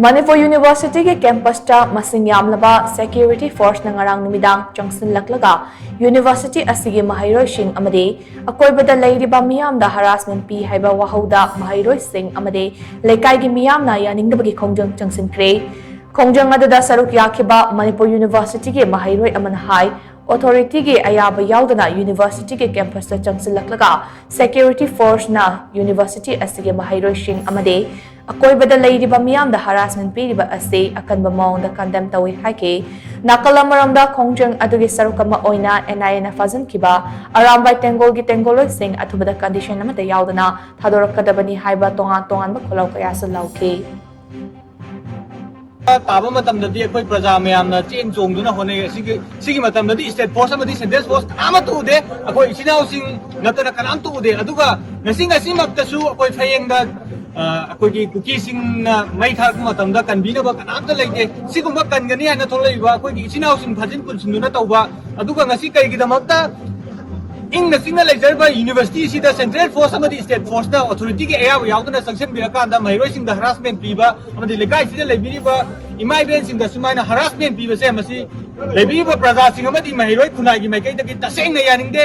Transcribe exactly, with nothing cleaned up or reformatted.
ꯃꯅꯤꯄꯨꯔ ꯌꯨꯅꯤꯚꯔꯁꯤꯇꯤꯒꯤ ꯀꯦꯝꯄꯁꯇ ꯃꯁꯤꯡ ꯌꯥꯝꯂꯕ ꯁꯦꯀ꯭ꯌꯨꯔꯤꯇꯤ ꯐꯣꯔꯁꯅ ꯉꯔꯥꯡ ꯅꯨꯃꯤꯗꯥꯡ ꯆꯪꯁꯤꯜꯂꯛꯂꯒ ꯌꯨꯅꯤꯚꯔꯁꯤꯇꯤ ꯑꯁꯤꯒꯤ ꯃꯍꯩꯔꯣꯏꯁꯤꯡ ꯑꯃꯗꯤ ꯑꯀꯣꯏꯕꯗ ꯂꯩꯔꯤꯕ ꯃꯤꯌꯥꯝꯗ ꯍꯔꯥꯁꯃꯦꯟ ꯄꯤ ꯍꯥꯏꯕ ꯋꯥꯍꯧꯗ ꯃꯍꯩꯔꯣꯏꯁꯤꯡ ꯑꯃꯗꯤ ꯂꯩꯀꯥꯏꯒꯤ ꯃꯤꯌꯥꯝꯅ ꯌꯥꯅꯤꯡꯗꯕꯒꯤ ꯈꯣꯡꯖꯪ ꯆꯪꯁꯤꯟꯈ꯭ꯔꯦ꯫ ꯈꯣꯡꯖꯪ ꯑꯗꯨꯗ ꯁꯔꯨꯛ ꯌꯥꯈꯤꯕ ꯃꯅꯤꯄꯨꯔ ꯌꯨꯅꯤꯚꯔꯁꯤꯇꯤꯒꯤ ꯃꯍꯩꯔꯣꯏ ꯑꯃꯅ ꯍꯥꯏ, ꯑꯣꯊꯣꯔꯤꯇꯤꯒꯤ ꯑꯌꯥꯕ ꯌꯥꯎꯗꯅ ꯌꯨꯅꯤꯚꯔꯁꯤꯇꯤꯒꯤ ꯀꯦꯝꯄꯁꯇ ꯆꯪꯁꯤꯜꯂꯛꯂꯒ ꯁꯦꯀ꯭ꯌꯨꯔꯤꯇꯤ ꯐꯣꯔꯁꯅ ꯌꯨꯅꯤꯚꯔꯁꯤꯇꯤ ꯑꯁꯤꯒꯤ ꯃꯍꯩꯔꯣꯏꯁꯤꯡ ꯑꯃꯗꯤ ꯑꯀꯣꯏꯕꯗ ꯂꯩꯔꯤꯕ ꯃꯤꯌꯥꯝꯗ ꯍꯔꯥꯁꯃꯦꯟ ꯄꯤꯔꯤꯕ ꯑꯁꯤ ꯑꯀꯟꯕ ꯃꯑꯣꯡꯗ ꯀꯟꯗꯦꯝ ꯇꯧꯏ ꯍꯥꯏꯈꯤ꯫ ꯅꯥꯀꯜ ꯑꯃꯔꯣꯝꯗ ꯈꯣꯡꯖꯪ ꯑꯗꯨꯒꯤ ꯁꯔꯨꯛ ꯑꯃ ꯑꯣꯏꯅ ꯑꯦꯟ ꯑꯥꯏ ꯑꯦꯅ ꯐꯥꯖꯤꯟꯈꯤꯕ ꯑꯔꯥꯝꯕꯥꯏ ꯇꯦꯡꯒꯣꯜꯒꯤ ꯇꯦꯡꯒꯣꯜꯂꯣꯏꯁꯤꯡ ꯑꯊꯨꯕꯗ ꯀꯟꯗꯤꯁꯟ ꯑꯃꯠꯇ ꯌꯥꯎꯗꯅ ꯊꯥꯗꯣꯔꯛꯀꯗꯕꯅꯤ ꯍꯥꯏꯕ ꯇꯣꯉꯥꯟ ꯇꯣꯉꯥꯟꯕ ꯈꯣꯜꯂꯥꯎ ꯀꯌꯥꯁꯨ ꯂꯥꯎꯈꯤ꯫ ꯇꯥꯕ ꯃꯇꯝꯗꯗꯤ ꯑꯩꯈꯣꯏ ꯄ꯭ꯔꯖꯥ ꯃꯌꯥꯝꯅ ꯆꯦꯟ ꯆꯣꯡꯗꯨꯅ ꯍꯣꯠꯅꯩ꯫ ꯑꯁꯤꯒꯤ ꯁꯤꯒꯤ ꯃꯇꯝꯗꯗꯤ ꯁ꯭ꯇꯦꯠ ꯐꯣꯔꯁ ꯑꯃꯗꯤ ꯁꯦꯟꯇ꯭ꯔꯦꯜ ꯐꯣꯔꯁ ꯀꯅꯥꯃꯠꯇ ꯎꯗꯦ꯫ ꯑꯩꯈꯣꯏ ꯏꯆꯤꯟ ꯏꯅꯥꯎꯁꯤꯡ ꯅꯠꯇꯅ ꯀꯅꯥꯝꯇ ꯎꯗꯦ꯫ ꯑꯗꯨꯒ ꯉꯁꯤ ꯉꯁꯤꯃꯛꯇꯁꯨ ꯑꯩꯈꯣꯏ ꯐꯌꯦꯡꯗ ꯑ, ꯑꯩꯈꯣꯏꯒꯤ ꯀꯨꯀꯤꯁꯤꯡꯅ ꯃꯩ ꯊꯥꯔꯛꯄ ꯃꯇꯝꯗ ꯀꯟꯕꯤꯅꯕ ꯀꯅꯥꯝꯇ ꯂꯩꯇꯦ꯫ ꯁꯤꯒꯨꯝꯕ ꯀꯟꯒꯅꯤ ꯍꯥꯏꯅ ꯊꯣꯛꯂꯛꯏꯕ ꯑꯩꯈꯣꯏꯒꯤ ꯏꯆꯤꯟ ꯏꯅꯥꯎꯁꯤꯡ ꯐꯥꯖꯤꯟ ꯄꯨꯟꯁꯤꯟꯗꯨꯅ ꯇꯧꯕ, ꯑꯗꯨꯒ ꯉꯁꯤ ꯀꯩꯒꯤꯗꯃꯛꯇ ꯏꯪꯅ ꯆꯤꯛꯅ ꯂꯩꯖꯔꯤꯕ ꯌꯨꯅꯤꯚꯔꯁꯤꯇꯤ ꯑꯁꯤꯗ ꯁꯦꯟꯇ꯭ꯔꯦꯜ ꯐꯣꯔꯁ ꯑꯃꯗꯤ ꯁ꯭ꯇꯦꯠ ꯐꯣꯔꯁꯅ ꯑꯣꯊꯣꯔꯤꯇꯤꯒꯤ ꯑꯌꯥꯕ ꯌꯥꯎꯗꯅ ꯆꯪꯁꯤꯟꯕꯤꯔꯀꯥꯟꯗ ꯃꯍꯩꯔꯣꯏꯁꯤꯡꯗ ꯍꯔꯥꯁꯃꯦꯟ ꯄꯤꯕ ꯑꯃꯗꯤ ꯂꯩꯀꯥꯏꯁꯤꯗ ꯂꯩꯕꯤꯔꯤꯕ ꯏꯃꯥ ꯏꯕꯦꯟꯁꯤꯡꯗ ꯁꯨꯃꯥꯏꯅ ꯍꯔꯥꯁꯃꯦꯟ ꯄꯤꯕꯁꯦ, ꯃꯁꯤ ꯂꯩꯕꯤꯔꯤꯕ ꯄ꯭ꯔꯖꯥꯁꯤꯡ ꯑꯃꯗꯤ ꯃꯍꯩꯔꯣꯏ ꯈꯨꯟꯅꯥꯏꯒꯤ ꯃꯥꯏꯀꯩꯗꯒꯤ ꯇꯁꯦꯡꯅ ꯌꯥꯅꯤꯡꯗꯦ꯫